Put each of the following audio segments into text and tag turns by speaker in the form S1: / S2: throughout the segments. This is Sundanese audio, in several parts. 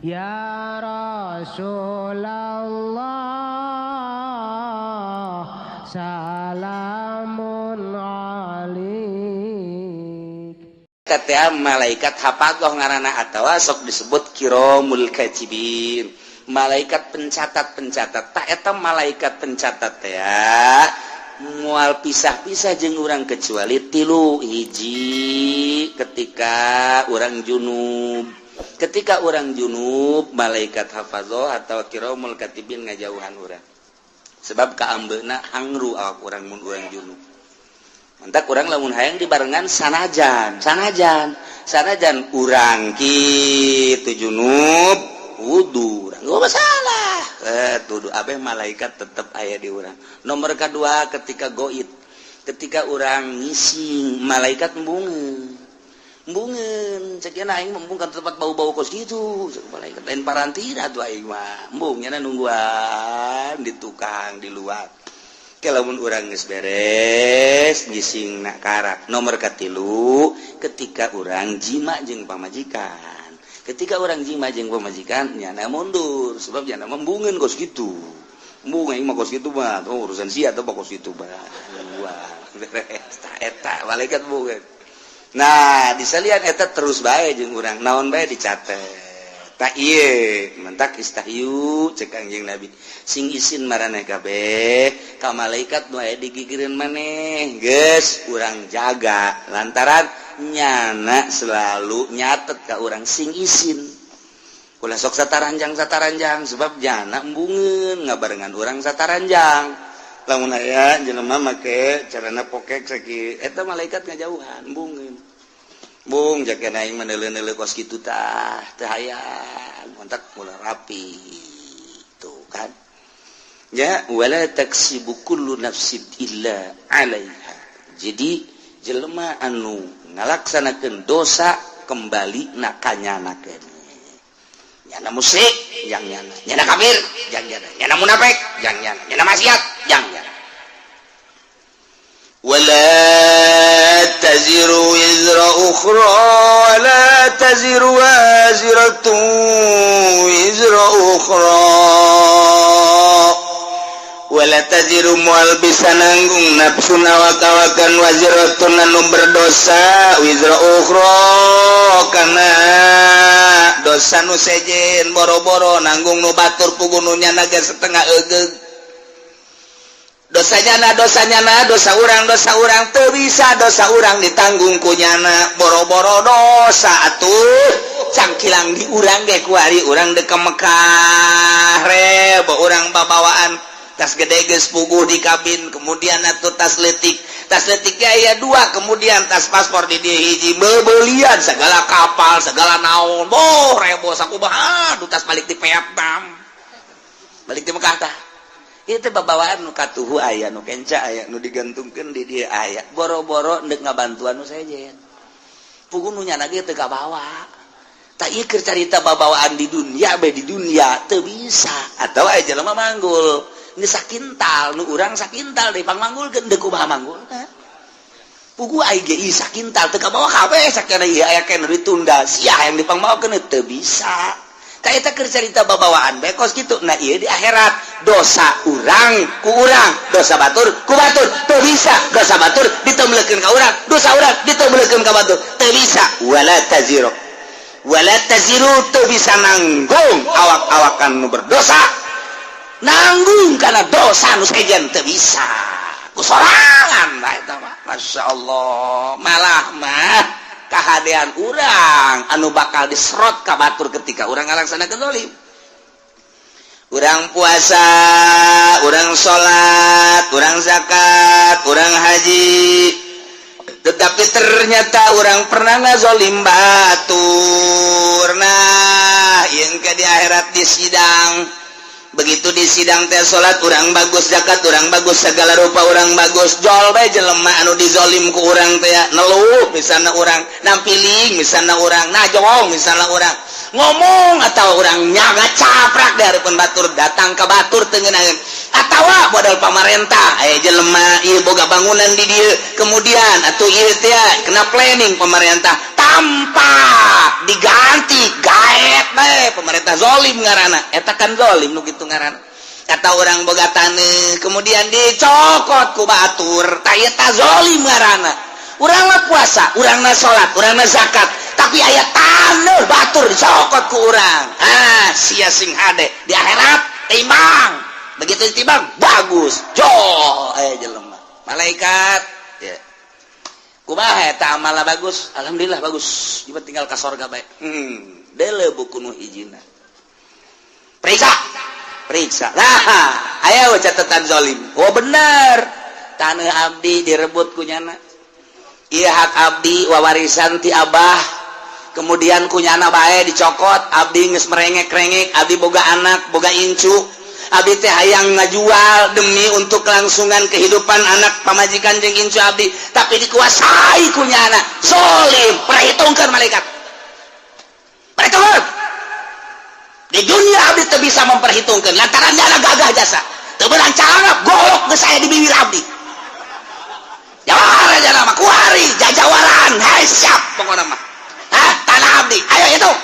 S1: Ya Rasulullah, salamun alik.
S2: Kata malaikat hafadoh ngaranna atawa sok disebut kiromul katibin, malaikat pencatat-pencatat. Tah, eta malaikat pencatat ya mual pisah-pisah jeung urang kecuali tilu hiji: ketika urang junub. Ketika urang junub, malaikat hafazoh atau kiromul katibin ngajauhan urang, sebab kaambeuna hangru awak urang mun urang junub. Mantap, urang lamun hayang dibarengan, sanajan sanajan sanajan urang kitu junub, wudu urang gak masalah, tuduh abeh malaikat tetep aya di urang. Nomor kedua, ketika goib, ketika urang ngising, malaikat embungeun embungeun. Cek aing embung kan tempat bau-bau kos gitu. Cek malaikat, lain parantina tuh aing mah embung, nyana nungguan di tukang di luar. Lamun urang geus beres ngising nak karak. Nomor katilu, ketika urang jima jeung pamajikan. Ketika urang jima jeung pamajikan, nyana mundur, sebab nyana embungeun kos gitu. Embung aing mah kos gitu mah, oh, urusan sia atau kos gitu mah. Wah, beres. Tah, eta malaikat embungeun. Nah, disalian eta terus bae jeung urang, naon bae dicatet. Tah, ieu mentak istahyu cek Kangjeng Nabi, sing isin maraneh kabeh ka malaikat nu aya di gigireun maneh. Geus urang jaga, lantaran nyana selalu nyatet ka urang. Sing isin, ulah sok sataranjang sataranjang, sebab jana embungeun ngabarengan urang sataranjang. Lamun aya jelema make carana pokek sakieu, eta malaikat ngajauhan, embungeun. Bung jaga aing mah neuleuh-neuleuh kos kitu, tah teu hayang kontak mulai rapi tuh kan ya. Wala taksibu kullu nafsin illa 'alaiha. Jadi jelema anu ngalaksanakeun dosa, kembali na kanyana keneh. Nyana musyrik jang nyana, nyana kafir jang nyana, nyana munafik jang nyana, nyana maksiat jang nyana.
S3: ولا تزر وزر أخرى، ولا تزر وازرة وزر أخرى. ولا تزر moal bisa nanggung nafsun awak-awakan, waziratun anu berdosa, wizra ukhra kana dosa nu sejen. Boro-boro nanggung nu batur, puguh nu nyana ge setengah egeug dosanya. Na dosanya, na dosa urang, dosa urang teu bisa dosa urang ditanggung ku nyana. Boro-boro dosa atuh cangkilang di urang ge. Kuari urang dek ka Mekah, rebo urang babawaan tas gede geus puguh di kabin, kemudian atuh tas letik, tas letik aya dua, kemudian tas paspor di dieu hiji, bebelian segala kapal segala naon. Boh, rebo sakumaha. Aduh, tas balik di Vietnam, balik di Mekah. Tah, itu babawaan nu katuhu aya, nu kenca aya, nu digantungkeun di dieu aya. Boro-boro ndek ngabantuan nu sejen, puguh nu nyana ge teu kabawa. Tah, ieu keur carita babawaan di dunia bae. Di dunia teu bisa. Atau aya jelema manggul ini sakintal, nu urang sakintal deui pangmanggulkeun, deuk kumaha manggulna? Puguh ai ge ieu sakintal teu kabawa kabeh. Sakana ieu aya keneh ditunda sia yang dipangmawakeun, teu bisa. Eta keur carita babawaan bae kos kitu. Nah, ieu di akhirat dosa urang ku urang, dosa batur ku batur. Teu bisa dosa batur ditemblekeun ka urang, dosa urang ditemblekeun ka batur, teu bisa. Wala taziru, wala taziru teu bisa nanggung awak-awakan nu berdosa, nanggung karena dosa nu sejen teu bisa ku sorangan. Nah, eta mah Masya Allah, malah mah kahadean urang anu bakal diserot ka batur ketika urang ngalaksanakeun zalim. Urang puasa, urang salat, urang zakat, urang haji, tetapi ternyata urang pernah ngazolim batur. Nah, yang ke di akhirat di sidang, begitu di sidang teh, salat urang bagus, zakat urang bagus, segala rupa urang bagus, jol bae jelema anu dizolim ku urang teh neluh. Misalnya urang nampiling, misalnya urang najong, misalnya urang ngomong atau urang nyaga caprak dari pun batur, datang ke batur tengenaeun atawa modal pamarentah, aya jelema ieu boga bangunan di dieu, kemudian atuh ieu teh kena planning pemerintah, tanpa diganti gaet bae. Pemerintah zolim ngaranna eta kan, zolim nu kitu ngaranna. Kata orang boga taneuh kemudian dicokot ku batur, tah eta zolim ngaranna. Urang mah puasa, urang na salat, urang na zakat, tapi aya taneuh batur dicokot ku urang. Ah, sia sing hade di akhirat. Timbang, begitu ditimbang bagus jol aya jelema. Malaikat ya, kumaha eta amalna? Bagus, alhamdulillah bagus. Ieu tinggal ka sorga bae. Deuleu buku nu hijina, periksa, periksa. Nah, aya catatan zolim. Oh, bener, tanah abdi direbut ku nyana. Iya, hak abdi wawarisan ti abah, kemudian ku nyana bae dicokot. Abdi geus merengek-rengek, abdi boga anak, boga incu. Abdi teh hayang ngajual demi untuk kelangsungan kehidupan anak, pamajikan jeung incu abdi, tapi dikuasai ku nyana. Zolim. Perhitungkan, malaikat, perhitungkan. Di dunia abdi teu bisa memperhitungkan lantaran nyana gagah jasa, teu beunang calana golok geus aya di bibir abdi. Jawara jana mah kuari jajawaran. Hai, siap pokokna mah. Hah, tanah abdi ayo hitung,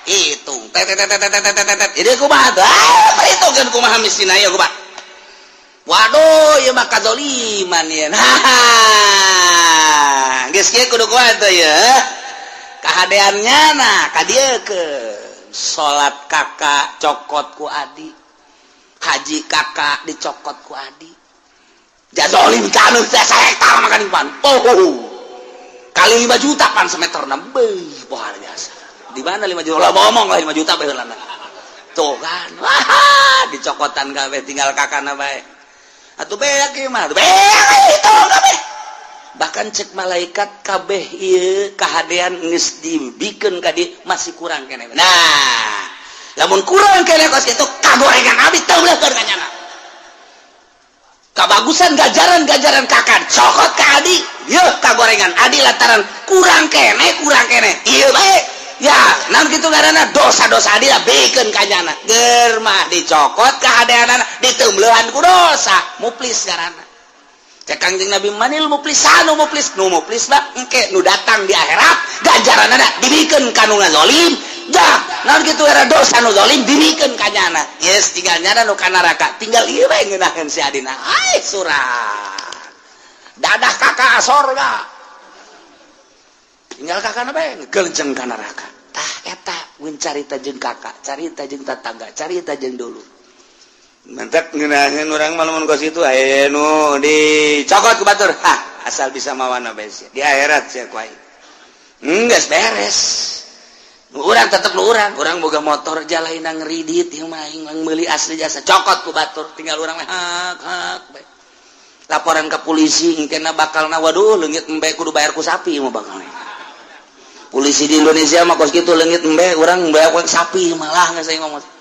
S3: hitung, tet tet tet tet tet tet tet. Ini kumaha tuh? Ah, perhitungkeun kumaha miskin, ayo kumaha? Waduh, ieu mah kazoliman ieu. Haha, geus kieu kudu kumaha tuh ya kahadeannya? Nah, ka dieu ke salat kakak cokot ku adi, haji kakak dicokot ku adi. Jazolim taneuh teh sahektar makan pan. Oh, kali 5 juta pan semeter beuh, luar biasa. Di mana 5 juta lah, ngomong lah 5 juta baheulana. Tuh kan, wah, dicokotan kabeh, tinggal kakana bae. Atuh beak ieu mah, beak itu kabeh. Bahkan cek malaikat, kabeh ieu kahadean geus dibikeun ka dieu, masih kurang keneh. Nah, lamun kurang keneh kos kitu, kagorengan abdi teu beuleuhkeun ka nyana. Kabagusan gajaran-gajaran kakak cokot ke adi, yeuh kagorengan adi lantaran kurang kene, kurang kene ieu bae ya. Naon kitu ngaranna? Dosa-dosa adi lah bikeun ka nyana. Ger mah dicokot kahadeanana, diteumleuhan ku dosa. Muflis ngaranna. Cek Kangjeng Nabi, manil muflisanu? Muflis, nu muflis mah engke nu datang di akhirat, ganjaranana dibikeun ka nu ngazolim. Dah, naon kitu era? Dosa nu zalim dibikeun ka nyana. Yes, tinggal nyana nu ka neraka, tinggal ieu bae ngeunaheun si adina. Ai surat dadah kakak sorga, tinggal kakak bae ngegelenceng ka neraka. Tah, eta mun carita jeung kakak, carita jeung tetangga, carita jeung dulu. Mantap ngeunaheun urang mah lamun kos itu aya nu dicokot ku batur. Hah, asal bisa mawana bae sia. Di akhirat sia ku aing. Geus beres. Nu urang tetep nu urang, urang boga motor jalaina ngeridit ieu mah, aing meuli asli jasa, cokot ku batur, tinggal urang mah hak hak bae. Laporan ke polisi engkena bakalna, waduh, leungit embe kudu bayar ku sapi mah bakal. Polisi di Indonesia mah kos kitu, leungit embe urang bayar ku sapi malah. Geus saya ngomong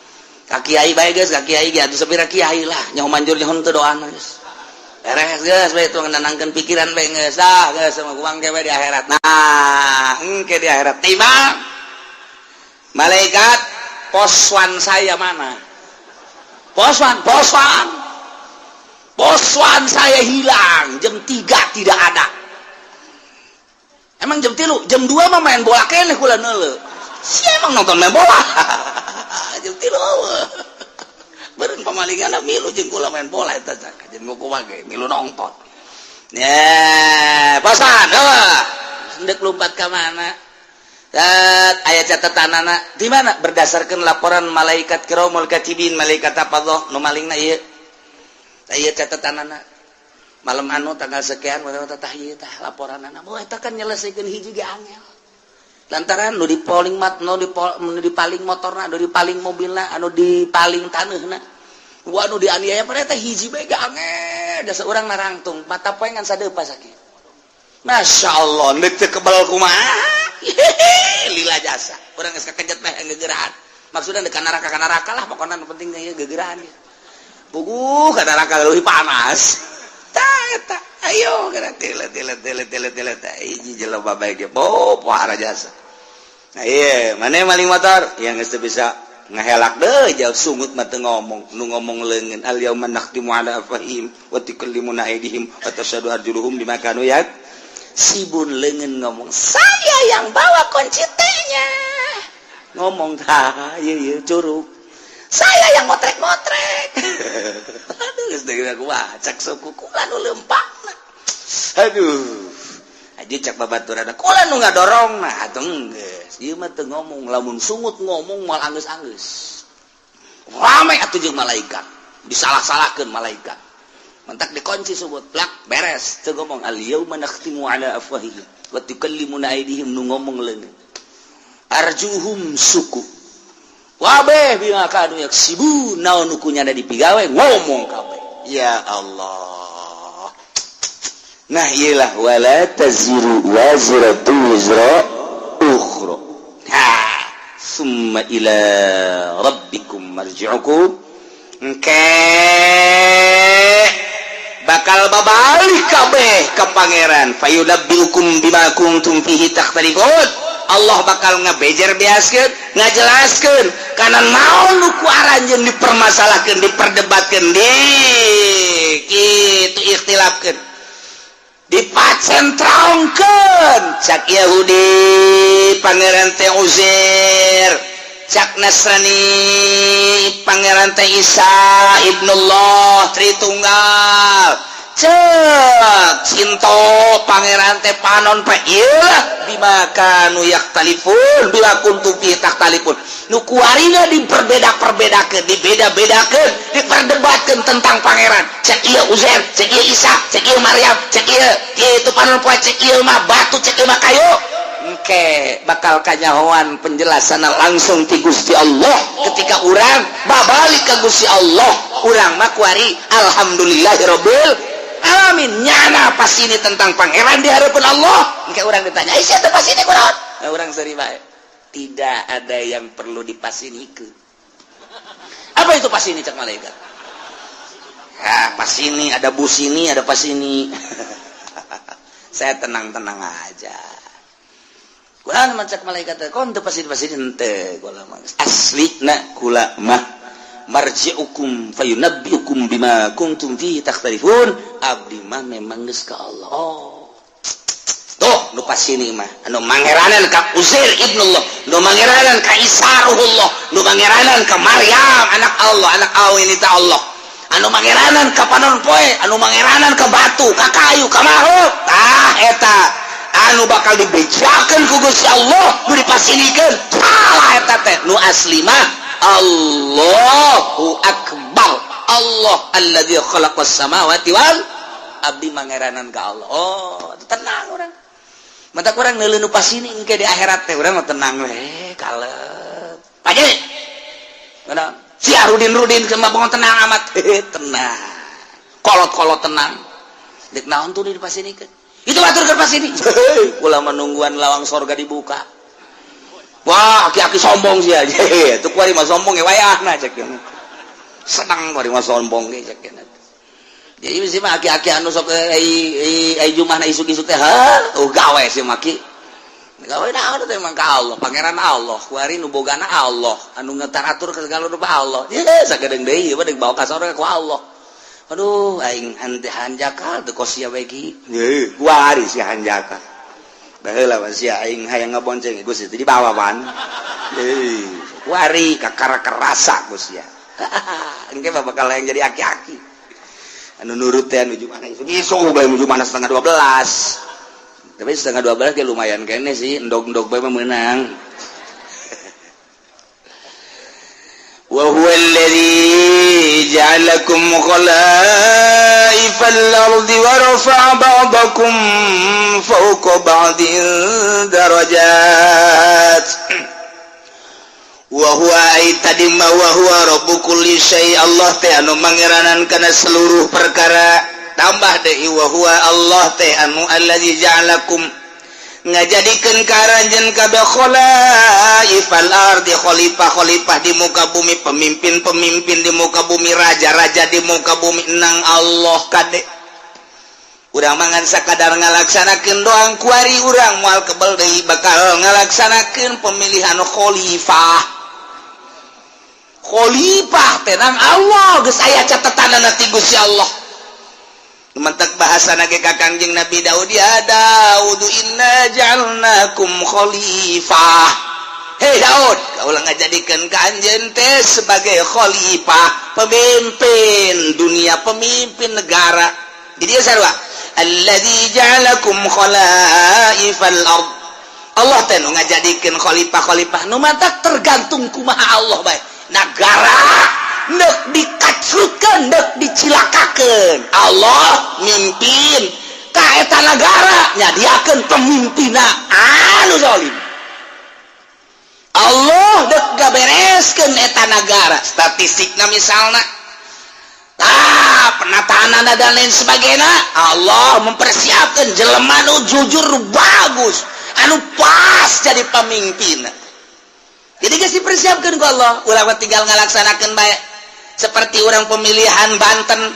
S3: ka kiai bae geus, ka kiai ge atuh sapira kiai lah nyaho manjur nyaho teu doana. Geus beres, geus bae itu nenangkeun pikiran bae geus. Dah, geus sama kuang ke di akhirat. Nah, engke di akhirat timbang. Malaikat, poswan saya mana? Poswan, poswan, poswan saya hilang jam 3, tidak ada. Emang jam 3, jam 2 mah main bola keneh kula neuleu. Si emang nonton main bola jam 3, beureun pamalingan milu jeung kula main bola eta jeung kumaha ge milu nonton. Ya, poswan eueuh, ndek lompat ka mana? Aya catatan anak di mana? Berdasarkan laporan malaikat kiromul katibin, malaikat apa nu malingna ieu. Ieu catatan anak malam anu tanggal sekian tah, ieu tah laporan anak. Oh, eta kan nyelesaikan hiji ge angel lantaran nu dipaling mat, nu dipaling motorna, nu dipaling mobilna, anu dipaling taneuhna, wah, nu dianiaya pada eta hiji bae ge angel. Dasar urang narangtung mata poe ngan sadeupa sakieu. Masya Allah, ndek teu kebal kumaha? Lila jasa urang geus kakejet mah gegeraan. Maksudnya ka neraka, ka neraka lah pokoknya, nu penting ieu gegeraan ieu. Puguh ka neraka leuwih panas. Tah eta, ayo kana tile tile tile tile tile tah hiji jelema bae ge oh pohara jasa. Nah, iya, mana maling motor yang geus teu bisa ngahelak deh jauh sungut mah teu ngomong, nu ngomong leungeun. Al yauma nakhtimu ala afwahihim wa tukallimuna aydihim wa tashhadu arjuluhum bima kanu yak sibun. Leungeun ngomong, "Saya yang bawa kunci T-nya."
S2: Ngomong tah, ieu ieu curug. Saya yang ngotrek-ngotrek. Aduh, geus deui gua cak suku kula nu leumpangna. Aduh. Aja cak babaturan kula nu ngadorong, nah atuh geus. Ieu mah teu ngomong, lamun sungut ngomong moal anggeus-anggeus. Rame atuh jeung malaikat. Disalah-salahkeun malaikat. Mentak dikunci sungut, plak beres. Teu ngomong, al yauma nakhtimu ala afwahihim wa tukallimuna aydihim, nu ngomong leungeun. Arjuhum, suku. Wabeh bima kanu yaksibun, naon nu kunyana dipigawe ngomong kabeh. Ya Allah. Nah, iyalah wala taziru waziratu wizra ukhra. Ha, summa ila rabbikum marji'ukum. Engke bakal babalik kabeh ke Pangeran, fayunabbiukum bima kuntum fihi takhtalifun. Allah bakal ngebejer beaskeun, ngajelaskeun kana naon nu ku aranjeun dipermasalahkeun, diperdebatkeun, di kitu ikhtilafkeun, dipacentrongkeun. Cak Yahudi, Pangeran teh Uzair. Cak Nasrani, Pangeran teh Isa ibnullah, Tritunggal. Cek Sinto, Pangeran teh panon poe. Iyalah, bima kanu yakhtalifun, bima kuntum fi takhtalifun, nu kuarina diperbeda-perbedakeun, dibeda-bedakeun, diperdebatkeun tentang Pangeran. Cek ieu Uzair, cek ieu Isa, cek ieu Maryam, cek ieu ieu itu panon poe, cek ieu mah batu, cek ieu mah kayu. Engke bakal kanyahoan penjelasan langsung ti Gusti Allah ketika urang babalik ke Gusti Allah. Urang mah kuari alhamdulillahirabbil alamin, nyana pas ini tentang Pangeran di hadapan Allah. Engke urang ditanya, "Ih, siapa pas ini kunaon?" Nah, urang seri bae, tidak ada yang perlu dipasinikeun. Apa itu pas ini? Cak malaikat. Ya, pas ini ada bus, ini ada pas ini. Saya tenang-tenang aja. Kula mah, cak malaikat, kon teu pasti pasti henteu, kula mah asli na kula mah marji'ukum fayunabbiukum bima kuntum fihi takhtalifun. Abdi mah memang geus ka Allah. Oh. Tuh nu pasini mah anu mangeranan ka Uzair ibnullah, nu mangeranan ka Isa ruhullah, nu mangeranan ka Maryam anak Allah, anak awi ta Allah, anu mangeranan ka panon poe, anu mangeranan ka batu, ka kayu, ka makhluk. Tah, eta anu bakal dibejakeun ku Gusti Allah, nu dipasinikeun salah eta teh. Nu asli mah Allahu akbar, Allah alladzi khalaqas samawati wal, abdi mangeranan ka Allah. Oh, tenang urang. Mata kurang neuleuh nu pasini engke di akhirat teh urang mah tenang we, kalep. Paje. Mana? Si Rudin Rudin mah bangun tenang amat. Tenang. Kolot-kolot tenang. Dek naon tuh di pasinikeun? Itu batur ke pasini. Kula menungguan lawang sorga dibuka. Wah, aki-aki sombong sih aja. Itu kuari mah sombong ya wayahna, cek. Senang kuari mah sombong ge, cek. Jadi mesti mah aki-aki anu sok ai ai jumahna isuk-isuk teh, ha, oh gawe sih maki. Gawe naon teh emang ka Allah, Pangeran Allah, kuari nu bogana Allah, anu ngetaratur ke segala rupa Allah. Ye, sagedeung deui ieu mah deuk bawa ka sorga ku Allah. Aduh, aing hanjakal teu kos sia bae ki. Ye, kuari si hanjakal. Baheula mah sia aing hayang ngabonceng Gusti teh dibawa pan. Heuh, kuari kakara kerasa Gusti ya. Engke mah bakal yang jadi aki-aki. Anu nurut teh anu mana isuk isuk bae menuju mana setengah 12. Tapi setengah 12 ge lumayan kene sih, endog-endog bae mah meunang. Wa huwa alladhi ja'alakum khala'ifal ardi wa rafa'a ba'dakum fawqa ba'din darajat. Wa huwa ay tadi ma wa huwa rabbu kulli syai, Allah teh anu mangeranan kana seluruh perkara. Tambah deui, wa huwa, Allah teh anu allazi ja'alakum, ngajadikeun ka aranjeun kabeh, khalaifal ardi, khalifah-khalifah di muka bumi, pemimpin-pemimpin di muka bumi, raja-raja di muka bumi. Nang Allah kade urang mangan sakadar ngalaksanakeun doang. Kuari urang moal kebel deui bakal ngalaksanakeun pemilihan khalifah. Khalifah tenang, Allah geus aya catetanana ti Gusti Allah. Mentek bahasa nage ka Kangjeng Nabi Daud, ya Daud inna ja'alnakum khalifah.
S3: Hei Daud, kaula ngajadikeun ka anjeun teh sebagai khalifah, pemimpin dunia, pemimpin negara. Di dieu sarua, alladzi ja'alakum khalaifal ard. Allah teh nu ngajadikeun khalifah-khalifah nu matak tergantung kumaha Allah bae. Nagara nek dikacrutkeun, nek dicilakakeun, Allah mimpin ka eta nagara, nyadiakeun pemimpinna anu zalim. Allah dek gabereskeun eta nagara, statistikna misalna, ah, penataan dan lain sebagainya, Allah mempersiapkan jelema nu jujur, nu bagus, anu pas jadi pemimpin. Jadi geus dipersiapkan ku Allah, ulah tinggal ngalaksanakeun bae. Seperti orang pemilihan Banten,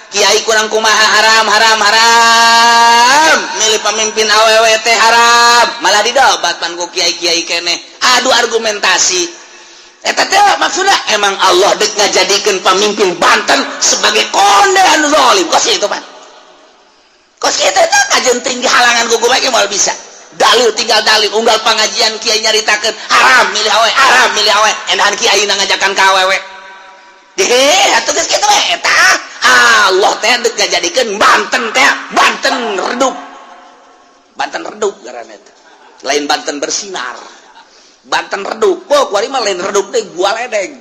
S3: kiai kurang kumaha, haram, haram, haram, milih pemimpin awewe teh haram, malah didobat pan ku kiai-kiai keneh, adu argumentasi. Eta teh maksudnya emang Allah dek ngajadikeun pemimpin Banten sebagai konde anu zalim. Kos itu pan, kos kitu teh kajen tinggi halangan ku bae moal bisa. Dalil tinggal dalil, unggal pengajian kiai nyaritakeun haram milih awewe, haram milih awewe, endahan kiai ngajakan ka awewe. Deh, atuh geus kitu we eta Allah teh dek ngajadikeun Banten teh Banten redup. Banten redup ngaranna teh. Lain Banten bersinar. Banten redup. Oh, kuari mah lain redup deh, gua ledeng.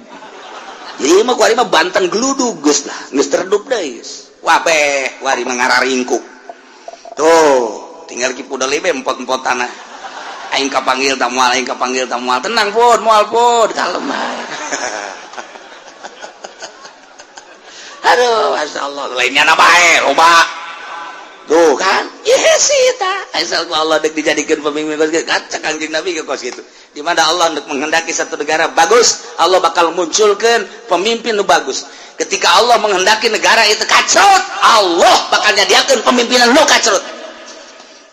S3: Jadi mah kuari mah Banten geludug geus lah, geus redup deui geus. Wabeh, kuari mah ngararingkuk. Tuh, tinggal Ki Pudoli be empot-empot tanah. Aing kapanggil ta moal, aing kapanggil ta moal. Tenang pun, moal pun, kalem bae. Aduh, Masya Allah, lainnya na bae, loba. Tuh kan, iya sih ta. Asal ku Allah dek dijadikan pemimpin kos kitu, kaca Kangjeng Nabi ke kos kitu. Di mana Allah untuk menghendaki satu negara bagus, Allah bakal munculkan pemimpin nu bagus. Ketika Allah menghendaki negara itu kacrut, Allah bakal nyadiakeun pemimpinan nu kacrut.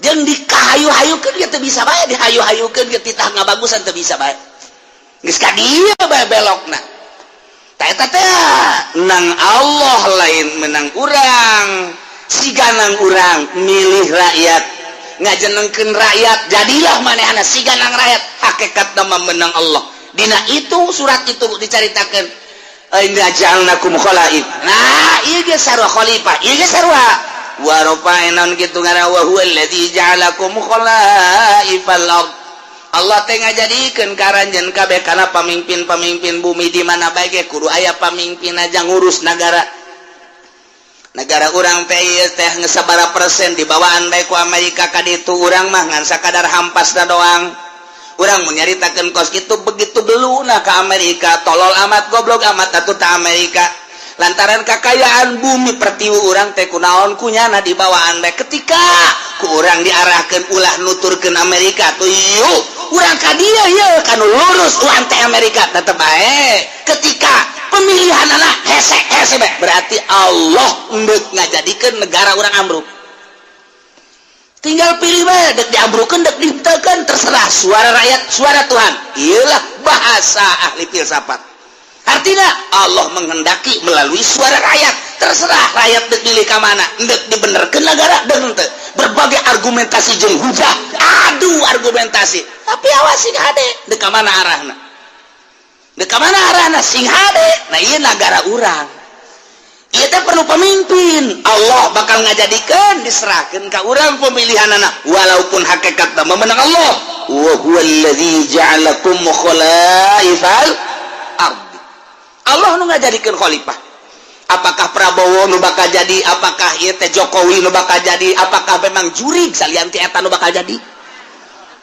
S3: Jeung dikahayu-hayukeun ge teu bisa bae, dihayu-hayukeun ge titah ngabagusan teu bisa bae. Geus ka dieu bae belokna. Tah eta teh nang Allah, lain menang urang. Siganang urang milih rakyat, ngajenengkeun rakyat, jadilah manehna siganang rakyat, hakikat nama menang Allah. Dina itu surat itu dicaritakeun, inna ja'alnakum khalaif. Nah, ieu ge sarua khalifah, ieu ge sarua wa rafa'na kitu ngaran, wa huwa alladzi ja'alakum khalaifal ard. Allah teh ngajadikeun ka aranjeun kabeh kana pamimpin-pamimpin bumi. Di mana bae ge kudu aya pamimpin aja ngurus nagara. Negara urang teh ieu teh geus sabaraha persen dibawaan bae ku Amerika ka ditu, urang mah ngan sakadar hampasna doang. Urang mun nyaritakeun kos kitu, begitu beluna ka Amerika, tolol amat, goblok amat atuh ta Amerika, lantaran kakayaan bumi pertiwi urang teh kunaon kunyana dibawaan bae. Ketika ku urang diarahkeun ulah nuturkeun Amerika tuh, yuk urang ka dieu, yeuh kanu lurus urang teh Amerika tetep bae. Ketika pemilihan anak hese hese bae, berarti Allah endek ngajadikeun negara urang ambruk. Tinggal pilih bae, dek diambrukeun, dek ditekan, terserah. Suara rakyat suara Tuhan, iyalah bahasa ahli filsafat. Artinya Allah menghendaki melalui suara rakyat, terserah rakyat dek milih ka mana, dek dibenerkeun negara dek henteu. Berbagai argumentasi jeung hujah, adu argumentasi, tapi awas, sing hade dek ka mana arahna, dek ka mana arahna, sing hade. Nah, ieu negara urang ieu teh perlu pemimpin. Allah bakal ngajadikeun, diserahkeun ka urang pemilihan anak, walaupun hakikat memenang Allah. Wa huwallazi ja'alakum khalaifal ardi. Allah nu ngajadikeun khalifah. Apakah Prabowo nu bakal jadi, apakah ieu teh Jokowi nu bakal jadi, apakah memang jurig salian ti eta nu bakal jadi,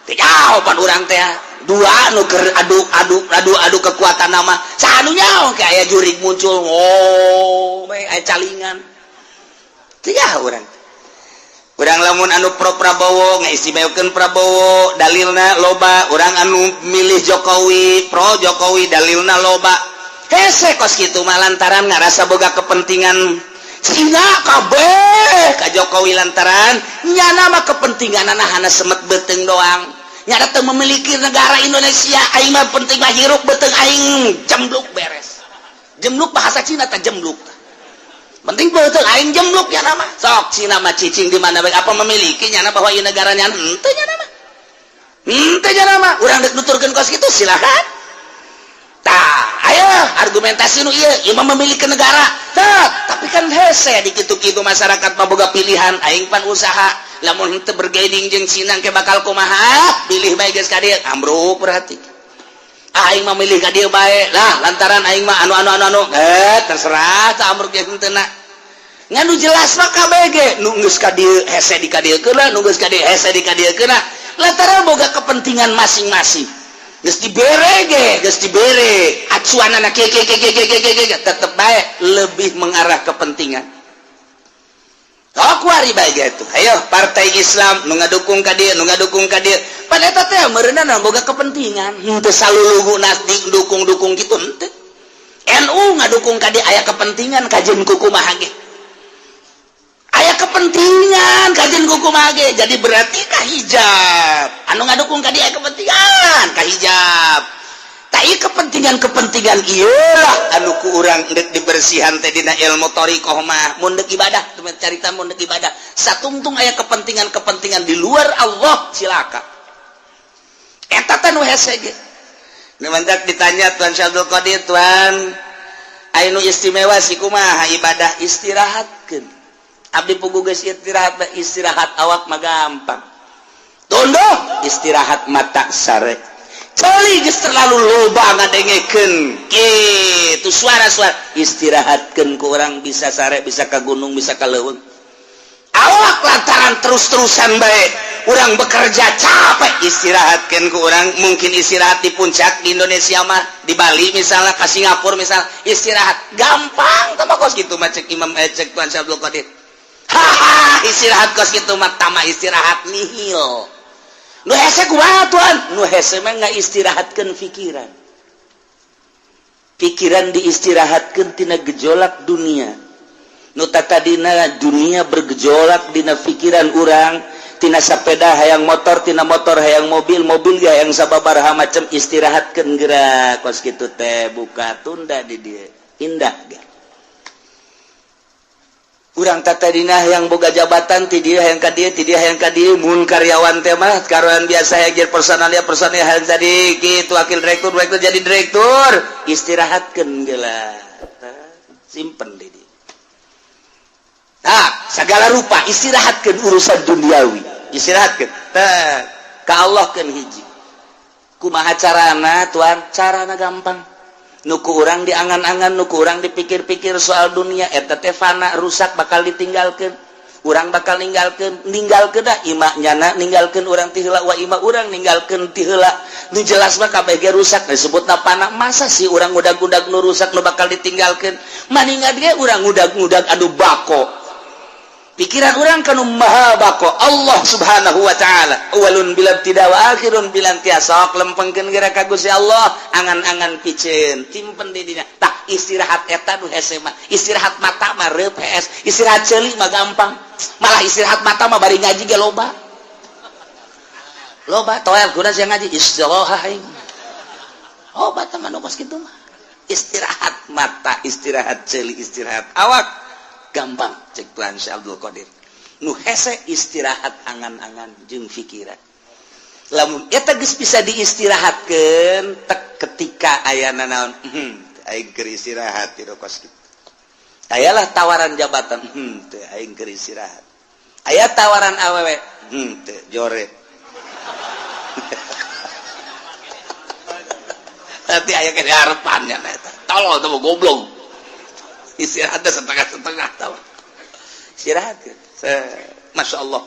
S3: teu jawaban urang teh. Dua nu keur adu adu adu adu kekuatan nama, saha nu nyaho ke aya jurig muncul, oh aya calingan, teu nyaho urang. Urang lamun anu pro Prabowo ngaistimewakeun Prabowo, dalilna loba. Urang anu milih Jokowi, pro Jokowi, dalilna loba. Hese kos kitu mah lantaran ngarasa boga kepentingan Cina kabeh ka Jokowi, lantaran nyana mah kepentingan hana semet beuteung doang, nyana teu memiliki negara Indonesia. Aing mah penting mah hirup beuteung aing jembluk, beres. Jembluk bahasa Cina teh jembluk, penting beuteung aing jembluk. Nyana mah sok Cina mah cicing di mana bae, apa memiliki nyana bahwa ieu negaranya? Henteu, nyana mah. Henteu mah urang dek nuturkeun kos kitu, silakan. Tah, ayo argumentasi nu ieu, ieu mah memiliki negara. Tah, tapi kan hese di kitu-kitu, masyarakat mah boga pilihan. Aing pan usaha, lamun henteu bargaining jeung Cina ke bakal kumaha? Pilih bae geus ka dieu, ambruk berarti. Aing mah milih ka dieu bae lah, lantaran aing mah anu anu anu anu, eh terserah tah, ambruk ge henteu na. Ngan nu jelas mah KBG nu geus ka dieu hese di ka dieu keuna, nu geus ka dieu hese di ka dieu keuna, lantaran boga kepentingan masing-masing. Geus dibere ge, geus dibere acuanana kieu kieu kieu kieu kieu kieu, tetep bae lebih mengarah kepentingan. Oh, kuari bae gitu. Ayo partai Islam nu ngadukung ka dieu, nu ngadukung ka dieu. Pan eta teh meureunna boga kepentingan. Henteu salulugu dukung-dukung gitu henteu. NU ngadukung ka dieu aya kepentingan, kajeun kumaha ge. Aya kepentingan kajeun kumaha ge. Jadi berarti ka hijab. Anu ngadukung ka dieu aya kepentingan ka hijab. Tai kepentingan-kepentingan iyalah anu ku urang dek dibersihan teh dina ilmu thoriqoh mah. Mun dek ibadah, carita mun dek ibadah satungtung aya kepentingan-kepentingan di luar Allah, cilaka. Eta teh nu hese ge. Nu mantak ditanya Tuan Syekh Abdul Qadir, "Tuan, anu istimewa si kumaha ibadah?" "Istirahatkeun." Abdi pugu geus istirahat, istirahat awak mah gampang, tunduh. Istirahat mata sare. Ceuli geus terlalu loba ngadengekeun kitu suara-suara, istirahatkeun ku urang bisa sare, bisa ka gunung, bisa ka leuweung. Awak lantaran terus-terusan bae urang bekerja capek, istirahatkeun ku urang mungkin istirahat di puncak di Indonesia mah, di Bali misalnya, ke Singapura misalnya, istirahat gampang. Tama kos gitu mah cek Imam, eh, cek Tuan Syekh Abdul Qadir, haha, istirahat kos gitu mah tama istirahat nihil. Nu hese kumaha, Tuan? Nu hese mah nggak istirahatkeun pikiran. Pikiran diistirahatkeun tina gejolak dunia. Nu tadina dunia bergejolak dina pikiran urang, tina sepeda hayang motor, tina motor hayang mobil, mobil ge hayang sababaraha macam, istirahatkeun gerak kos kitu teh, buka tunda di dieu indah ge. Urang tadina yang boga jabatan ti dieu hayang ka dieu, ti dieu hayang ka dieu. Mun karyawan teh mah karyawan biasa hayang jadi personalia, personalia hayang jadi kitu, wakil direktur, direktur jadi direktur, istirahatkeun geula, simpen di dieu. Nah, segala rupa istirahatkeun urusan duniawi, istirahatkeun teh ka Allah keun hiji. Kumaha carana, Tuan? Carana gampang. Nu ku urang diangan-angan, nu ku urang dipikir-pikir soal dunia eta teh fana, rusak, bakal ditinggalkan. Urang bakal ninggalkeun, ninggalkeun dah ima nyana ninggalkeun urang ti heula, wa ima urang ninggalkeun ti heula. Nu jelas mah kabeh ge rusak, disebutna fana. Masa sih urang ngudag-ngudag nu rusak, nu bakal ditinggalkeun? Maningan ge urang ngudag-ngudag anu bako. Pikiran urang kanu maha bako, Allah Subhanahu wa Ta'ala, awalun bila tidak wa akhirun bila intiha. Sok lempengkeun geura ka Gusti Allah, angan-angan piceun simpen di dinya. Tah, istirahat eta nu hese mah. Istirahat mata mah reup hees, istirahat ceuli mah gampang. Malah istirahat mata mah bari ngaji ge loba loba toel guna sia ngaji istirahat aing. Obat teman kos kitu mah. Istirahat mata, istirahat ceuli, istirahat awak gampang cek Tuan Syekh Abdul Qadir. Nu hese istirahat angan-angan jeung pikiran. Lamun eta geus bisa diistirahatkeun tek, ketika ayana naon, aing keur istirahat ti kos kitu. Ayalah tawaran jabatan, teu, aing keur istirahat. Aya tawaran awewe, teu, jore. Nanti aya ke harapannya eta. Tolol tuh, goblok. Istirahatnya setengah-setengah tahu. Istirahat. Masya Allah.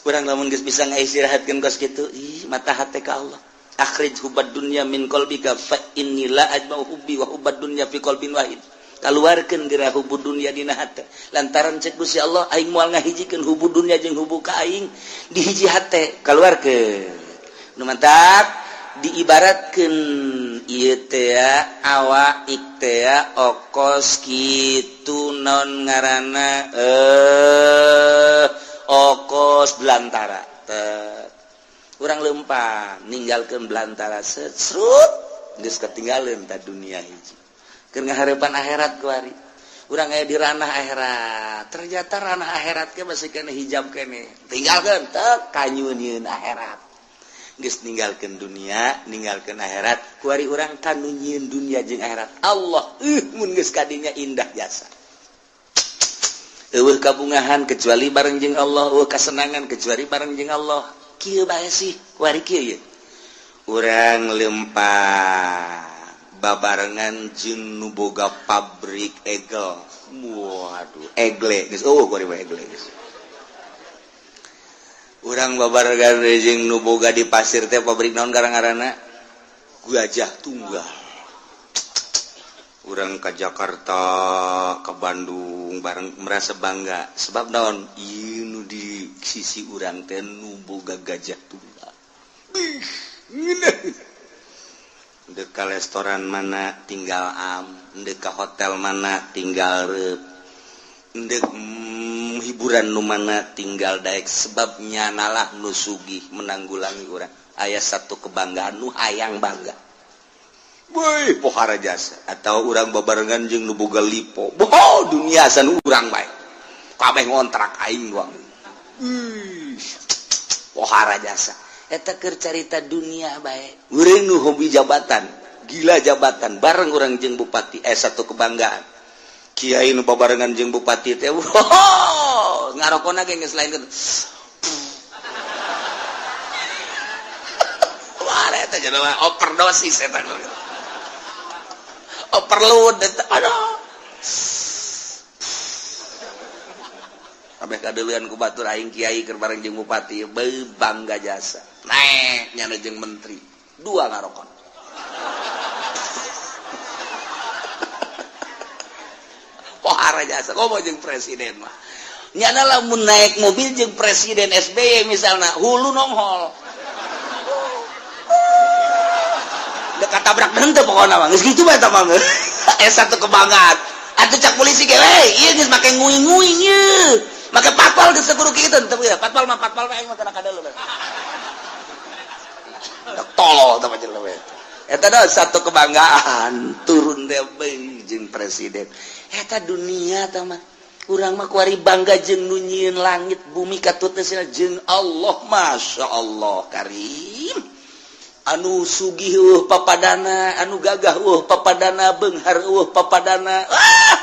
S3: Urang lamun geus bisa ngaistirahatkeun kos kitu, ih, mata hati ka Allah. Akhrij hubbad dunya min qalbika fa inni la ajma'u hubbi wa hubbad dunya fi qalbin wahid. Kaluarkeun geura hubbu dunya dina hate. Lantaran cek Gusti Allah, aing moal ngahijikeun hubbu dunya jeung hubbu ka aing di hiji hate. Kaluarkeun. Nu mantak diibaratkeun ieu teh awak teh okos kitu, non ngaranna okos belantara. Urang lempang ninggalkeun belantara, serut geus ketinggalan ta dunia hiji. Keur ngaharepan akhirat kuari. Urang aya di ranah akhirat. Ternyata ranah akhirat ke masih kena hijab kene. Tinggalkeun teh kanyunieun akhirat.
S2: Geus ninggalkeun dunia, ninggalkeun akhirat, kuari urang kanu nyieun dunia jeung akhirat. Allah mun geus kadinya indah jasa. Eueuh kabungahan kecuali bareng jeung Allah, eueuh kasenangan kecuali bareng jeung Allah. Kieu bae sih, kuari kieu ye. Urang lempah babarengan jeung nu boga pabrik egel. Waduh, egle geus eueuh kuari mah egle geus. Urang babarengan jeung nu boga di pasir teh pabrik naon garang-garana? Gajah Tunggal. Urang ke Jakarta, ke Bandung bareng merasa bangga sebab naon? Ieu nu di sisi urang teh nu boga Gajah Tunggal. Dek ka restoran mana tinggal am, dek ka hotel mana tinggal reup, dek hiburan nu mana tinggal daek, sebabnya nalah nu sugih menanggulangi urang. Aya satu kebanggaan nu hayang bangga. Woi, pohara jasa atau urang babarengan jeung nu boga lipo. Boh, dunia san urang bae. Kabeh ngontrak aing doang. Pohara jasa. Eta keur carita dunia bae. Urang nu hobi jabatan, gila jabatan, bareng urang jeung bupati satu kebanggaan. Kiai nu babarengan jeung bupati teh, wow, ngarokona ge geus lain kitu. Wah, eta jelema overdosis eta. Overload eta. Aduh. Kabeh kadeuleun ku batur aing kiai keur bareng jeung bupati, beuh bangga jasa. Naek nyana jeung menteri, dua ngarokon. Pohara jasa komo jeung presiden mah. Nyana lamun naik mobil jeung presiden SBY misalna, hulu nonghol. Dek katabrak henteu pokona mah. Geus kitu bae eta mah. Satu kebanggaan. Atuh cak polisi ge we, ieu geus make nguing-nguing ieu. Make patpal geus kudu kitu teu ya. Patpal mah patpal we aing mah kana kadeuleu. Tolol teh jelema eta. Eta dah satu kebanggaan turun teh jeung presiden. Eta dunia tah mah. Urang mah kuari bangga jeung nu nyieun langit bumi katut teh jeung Allah, Masya Allah Karim. Anu sugih eueuh papadana, anu gagah eueuh papadana, beunghar eueuh papadana,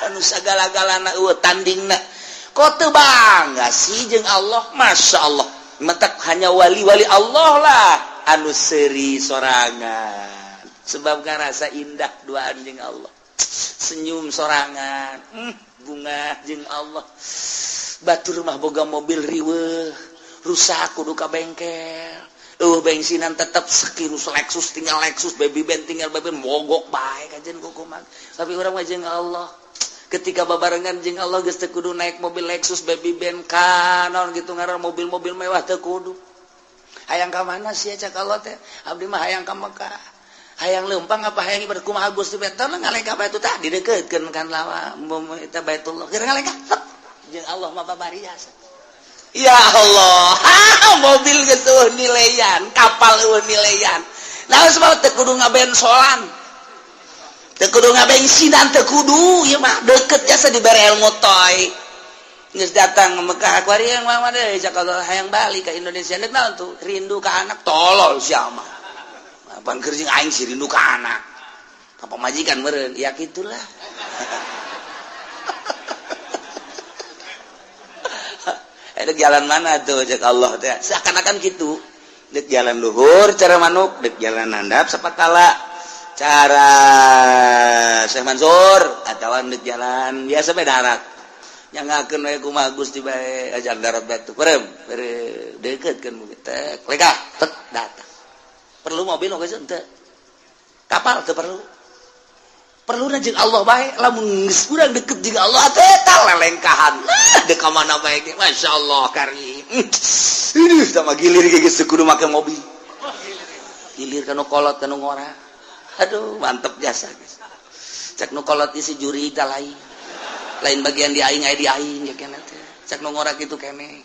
S2: anu sagala-galana eueuh tandingna. Kok teu bangga sih jeung Allah, Masya Allah. Mentak hanya wali-wali Allah lah anu seuri sorangan. Sebab ngarasa indah duaan jeung Allah. Senyum sorangan, bunga jeung Allah. Batur mah boga mobil riweuh, rusak kudu ka bengkel. Bensinan tetep sekirus Lexus tinggal Lexus, baby band tinggal baby band, mogok bae kajen kukuman. Tapi urang mah jeung Allah. Ketika babarengan jeung Allah geus teu kudu naik mobil Lexus, baby band kanon gitu ngaran mobil-mobil mewah teu kudu. Hayang ka mana sih cak Allah teh? Abdi mah hayang ka Mekah. Hayang leumpang apa hayang ibadah kumaha Gusti teh ngalengkah bae tah didekeutkeun kan lawa eta Baitullah. Keur ngalengkah jeung Allah mah babari jasa. Ya Allah, mobil geus eueuh nileyan, kapal eueuh nileyan. Nah, sebab teu kudu ngabensolan. Teu kudu ngabensinan, teu kudu ieu mah deket jasa dibere ilmu toy. Geus datang ke Mekah kuari yang mah deui cak Allah hayang balik ka Indonesia. Deuk naon tuh? Rindu ka anak, tolol sia mah. Apaan keur jeung aing sih rindu ka anak. Ka pamajikan meureun, ya kitulah. Dek jalan mana tuh cek Allah teh seakan-akan gitu. Dek jalan luhur cara manuk, dek jalan handap sapatala cara Syekh Mansur atawa dek jalan biasa bae darat. Nyangakeun we kumaha Gusti bae ajar darat batu. Perem, dekeutkeun bumi teh. Lekah, tet datang. Perlu mobil geus henteu. Kapal teu perlu. Perlu jeung Allah bae, lamun geus urang deket jeung Allah teh tah lelengkahan. Dek ka mana bae ge, Masya Allah Karim. Ih, sama gilir ge geus kudu make mobil. Gilir kanu kolot kanu ngora. Aduh, mantep jasa geus. Cek nu kolot isi juri tah lain. Lain bagian di aing aya di aing ya keneh teh. Cek nu ngora kitu keneh.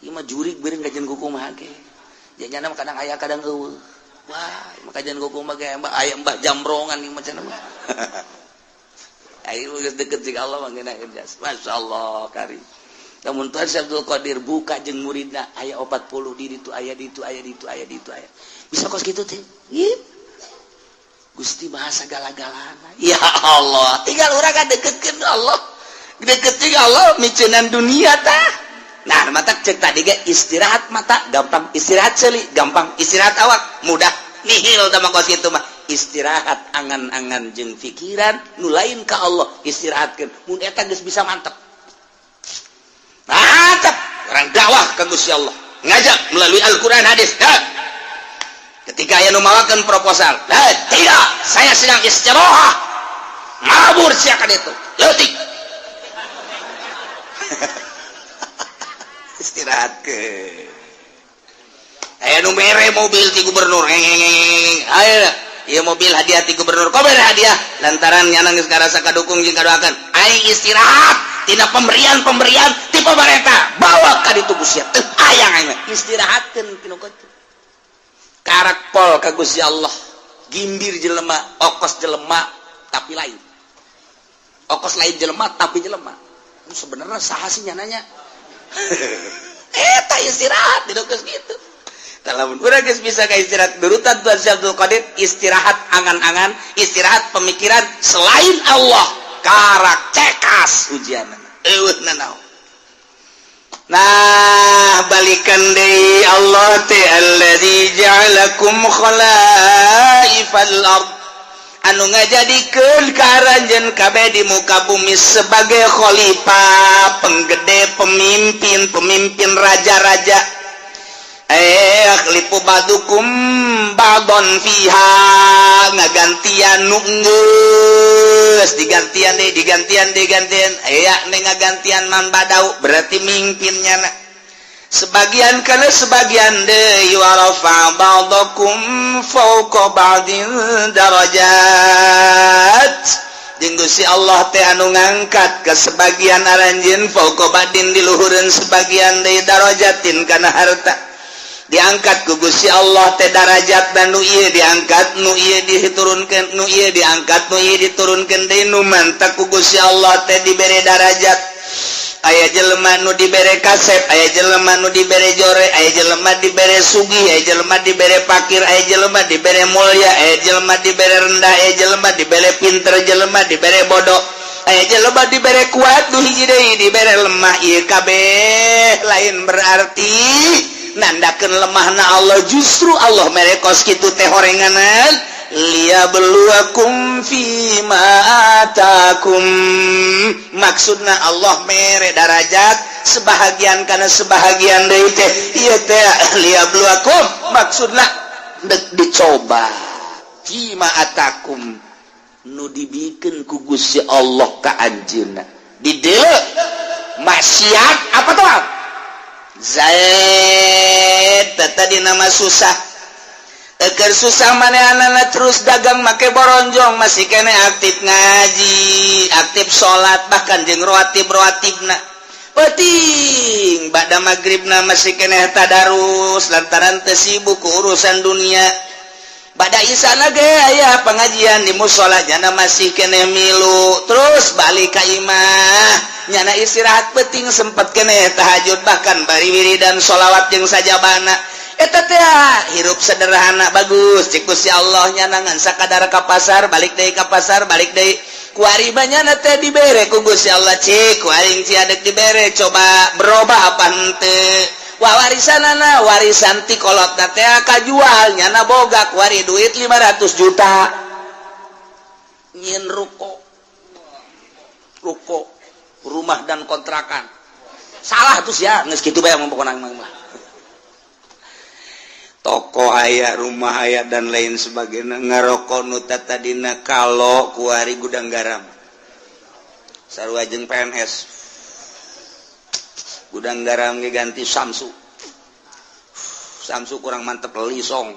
S2: Ieu mah jurig beureung kajian kumaha ge. Janyana mah kadang aya kadang eueuh. Wah, maka jangan kumaha ge aya mbah jambrongan ieu mah cenah mah. Ayo geus deket jeung Allah mah ngeunaheun jasa. Masya Allah Karim. Namun Tuhan Syekh Abdul Qadir buka jeung muridna aya 40 di ditu aya di ditu aya di ditu aya di ditu aya. Bisa kos kitu teh. Gusti bahasa gala-galana. Ya Allah, tinggal urang kan deketkeun Allah. Deket jeung Allah miceunan dunia tah. Nah, mata cek tadi ge istirahat mata gampang, istirahat seuli gampang, istirahat awak mudah. Nihil tah mah kos kitu mah. Istirahat angan-angan jeung pikiran nu lain ka Allah istirahatkeun. Mun eta geus bisa mantep. Mantep, orang dakwah ka Gusti Allah. Ngajak melalui Al-Qur'an hadis. Nah, ketika aya nu mawakeun proposal, nah, tidak, saya sedang istirahat. Mabur sia ka ditu. Leutik. Istirahat ke. Aya nu mere mobil ti gubernur. Ayo, ieu mobil hadiah ti gubernur. Kok mere hadiah? Lantaran nyana geus ngarasa kadukung jeung kadoakeun. Aing istirahat tina pemberian-pemberian ti pamarentah. Bawa ka ditu Gusti. Teu hayang aing mah. Istirahatkeun tinu kitu. Karak pol ka Gusti Allah. Gimbir jelema, okos jelema tapi lain. Okos lain jelema tapi jelema. Sebenarnya saha sih nyananya? Eta istirahat di geus kitu. Lamun urang geus bisa ka istirahat nurutan Tuhan Syekh Abdul Qadir, istirahat angan-angan, istirahat pemikiran selain Allah, karak cekas ujianna. Eueuh nanaon.
S3: Nah, balikan deui Allah teh alladzi ja'alakum khalaifal ard, anu ngajadikeun ka aranjeun kabeh di muka bumi sebagai khalifah, penggede, pemimpin, pemimpin raja-raja. Yakhlifu ba'dukum ba'don fiha, ngagantian nu geus digantian deui, digantian, digantian, aya nih ngagantian man badau, berarti mimpinnya na sebagian kana sebagian deui. Wa rafa ba'dakum fawqa ba'din darajat, jeung Gusti Allah teh anu ngangkat ke sebagian aranjeun, fawqa ba'din di luhureun sebagian deui, darajatin kana harta. Diangkat ku Gusti Allah teh darajat dan nu ieu diangkat, nu ieu diturunkeun, nu ieu diangkat, nu ieu diturunkeun deui. Nu mantak ku Gusti Allah teh dibere darajat, aya jelema nu dibere kasep, aya jelema nu dibere jore, aya jelema dibere sugih, aya jelema dibere pakir, aya jelema dibere mulia, aya jelema dibere rendah, aya jelema dibere pinter, jelema dibere bodoh, aya jelema dibere kuat, nu hiji deui dibere lemah. Ieu kabeh lain berarti nandakeun lemahna Allah, justru Allah mere kos kitu teh horenganan liyabluwakum fima atakum. Maksudna Allah mere darajat sebahagian karena sebahagian deui teh ieu teh liyabluwakum, maksudna dek dicoba, fima atakum nu dibikeun ku Gusti Allah ka anjeunna, di dieu maksiat apa tuh. Zaid tadi nama susah. Eker susah manehna terus dagang make boronjong, masih kene aktif ngaji, aktif salat, bahkan jeung rawatib rawatibna penting ba'da maghribna masih kene tadarus lantaran teu sibuk ku urusan dunia. Ba'da isana ge aya pengajian di musola, nyana masih kene milu. Terus balik ka imah, nyana istirahat penting sempet kene tahajud, bahkan bari wiridan sholawat jeung sajabana. Eta teh hirup sederhana bagus cek Gusti Allah. Nyana ngan sakadar ka pasar, balik deui, ka pasar, balik deui. Kuari nyana teh dibere ku Gusti Allah, cik ku aing sia dek dibere, coba berubah apa henteu. Wah, warisanana, warisan ti kolot teh kajual, nyana boga kuari duit 500 juta, nyin ruko, ruko rumah dan kontrakan. Salah tuh ya, geus kitu bae pokona mah. Toko aya, rumah aya, dan lain sebagainya. Ngarokok nu tadina kalau kuari Gudang Garam, sarua jeung PNS. Gudang Garam ge ganti Samsu, Samsu kurang mantep, Lisong.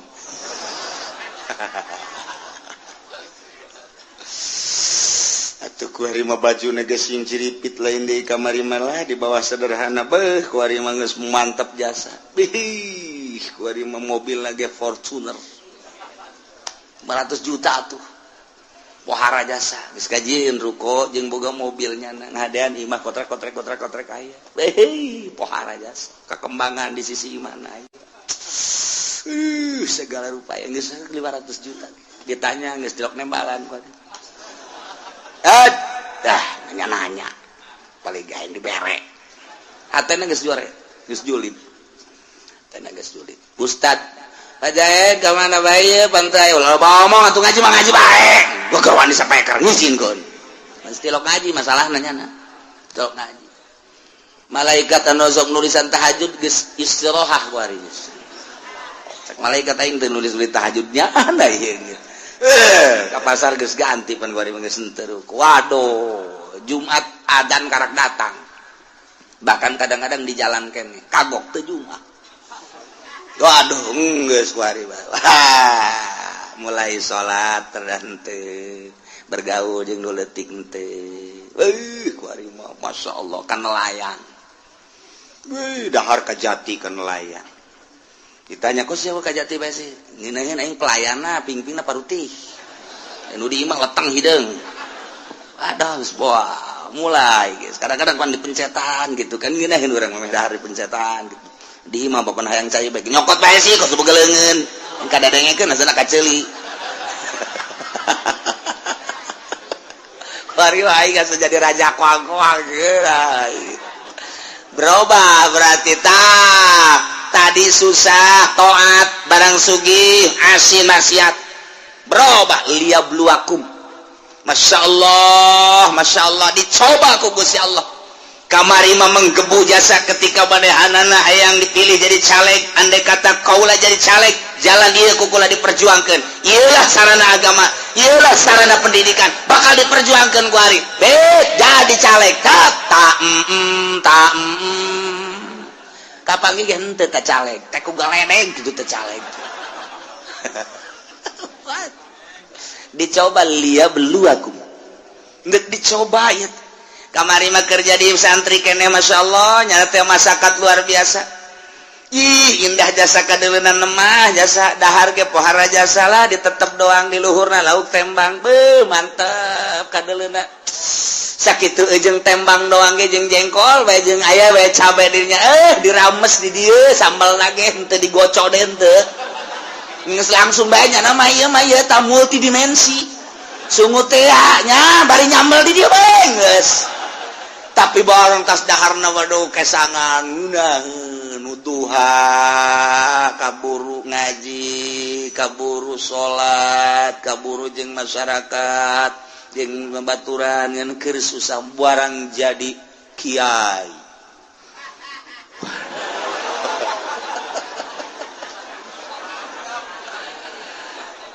S3: Atuh kuari mah baju geus ciripit, lain deui kamari lah di bawah sederhana. Beuh, kuari mah geus mantep jasa. Bih, kuari mah mobil lagi Fortuner 500 juta tuh, pohara jasa. Geus kajieun ruko jeung boga mobilnya, ngadean imah kotrek kotrek kotrek kotrek aya. Beuh, pohara jasa kekembangan di sisi mana aya.
S2: Segala rupa yang geus 500 juta ditanya, geus tilok nembalan. Eh, dah nanya-nanya paling gaeng dibere hatena geus juara, geus julid, hatena geus julid. Ustad Pak Jaed ka mana bae pantai? Ulah ngomong atuh, ngaji mah ngaji bae. Gua keur wani sapeker ngizinkeun. Mesti tilok ngaji masalah nanya na. Tilok ngaji. Malaikat anu sok nulisan tahajud geus istirahat kuari geus. Cek malaikat, aing teu nulis-nulis tahajudnya anda ieu. Eh, ka pasar geus ganti pan kuari mah geus henteu. Waduh, Jumat adan karak datang. Bahkan kadang-kadang di jalan kene kagok teu Jumat. Waduh, geus kuari. Wah, mulai salat terhente, bergaul jeung nu leutik henteu. Eh, kuari mah Masya Allah kan nelayan. Wih, dahar kajati kan nelayan. Ditanya, kok siapa kajati bae sih? Ngeunaheun aing pelayanna, pingpingna parutih. Nu di imah leteng hideung. Aduh, geus wah, mulai guys. Kadang-kadang pan dipencetan gitu kan, ngeunaheun urang mah dahar dipencetan gitu. Di imah bapak hayang cai bae, nyokot bae sih kos begeleungeun. Kadadengekeun asana kaceuli. Kuari wae geus jadi raja koang-koang. Berubah berarti tak tadi susah toat, barang sugih asin maksiat, berubah. Liyabluwakum. Masya Allah, Masya Allah, dicoba ku Gusti Allah. Kamari mah menggebu jasa ketika manehanana hayang dipilih jadi caleg. Andai kata kaula jadi caleg, jalan ieu ku kula diperjuangkan, ieulah sarana agama, ieulah sarana pendidikan, bakal diperjuangkan ku ari be jadi caleg. Tak tak tak kapan ge henteu teh caleg teh ku galedeg gitu teh caleg. Dicoba, liyabluwakum, geus dicoba ya. Kamari mah kerja di santri kene, Masya Allah, nyata masyarakat luar biasa. Ih, indah jasa kadeleunan mah, jasa dahar ge pohara jasa lah, ditetep doang di luhurna lauk tembang. Beuh, mantep kadeleuna sakitu jeung tembang doang ge, jeung jengkol bae, jeung aya bae cabe dirinya, eh dirames di dieu sambal ge henteu digocok deh, henteu, geus langsung bae nya. Nama ieu mah ieu ta multidimensi sungut teh nya, bari nyambel di dieu bae geus. Tapi barang tas daharna, waduh, kesangan ngeunaheun duha, kaburu ngaji, kaburu salat, kaburu jeung masyarakat, jeung babaturan ngan keur susah. Barang jadi kiai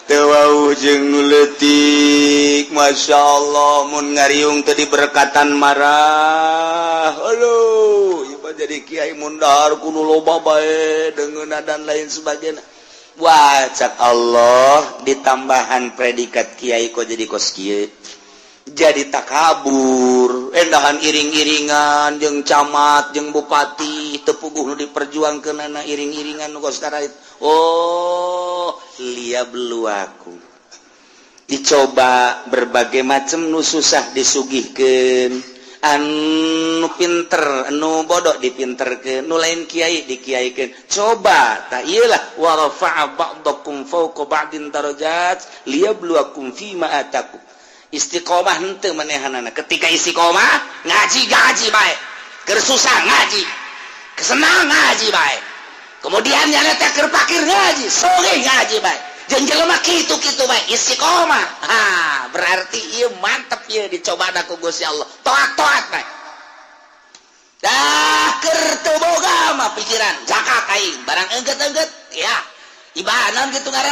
S2: teu jeung nu leutik. Masya Allah, mun ngariung teu diberkatan marah. Aduh, ieu mah jadi kiai mun dahar kudu loba bae deungeunna dan lain sebagainya. Wah, cak Allah, ditambahan predikat kiai kok jadi kos kieu, jadi takabur, endahan iring-iringan jeung camat jeung bupati, teu puguh nu diperjuangkeunana iring-iringan nu kos karait. Oh, liyabluwakum, dicoba berbagai macam, nu susah disugihkeun, anu pinter, anu bodoh dipinterkeun, nu lain kiai dikiaikeun. Coba tak iyalah, wa rafa'a ba'dakum fawqa ba'din darajat liyabluwakum fima atakum. Istiqomah henteu manehanana. Ketika istiqomah ngaji, ngaji bae, keur susah ngaji, kesenang ngaji bae, kemudian nyana teh keur pakir ngaji, sore ngaji bae, jeung jelema kitu-kitu bae istiqomah. Ha, berarti ieu mantep, ieu dicoba ku Gusti Allah, toat-toat bae. Dah keur teu boga mah pikiran zakat aing, barang engget-engget ya ibadah gitu ngaran.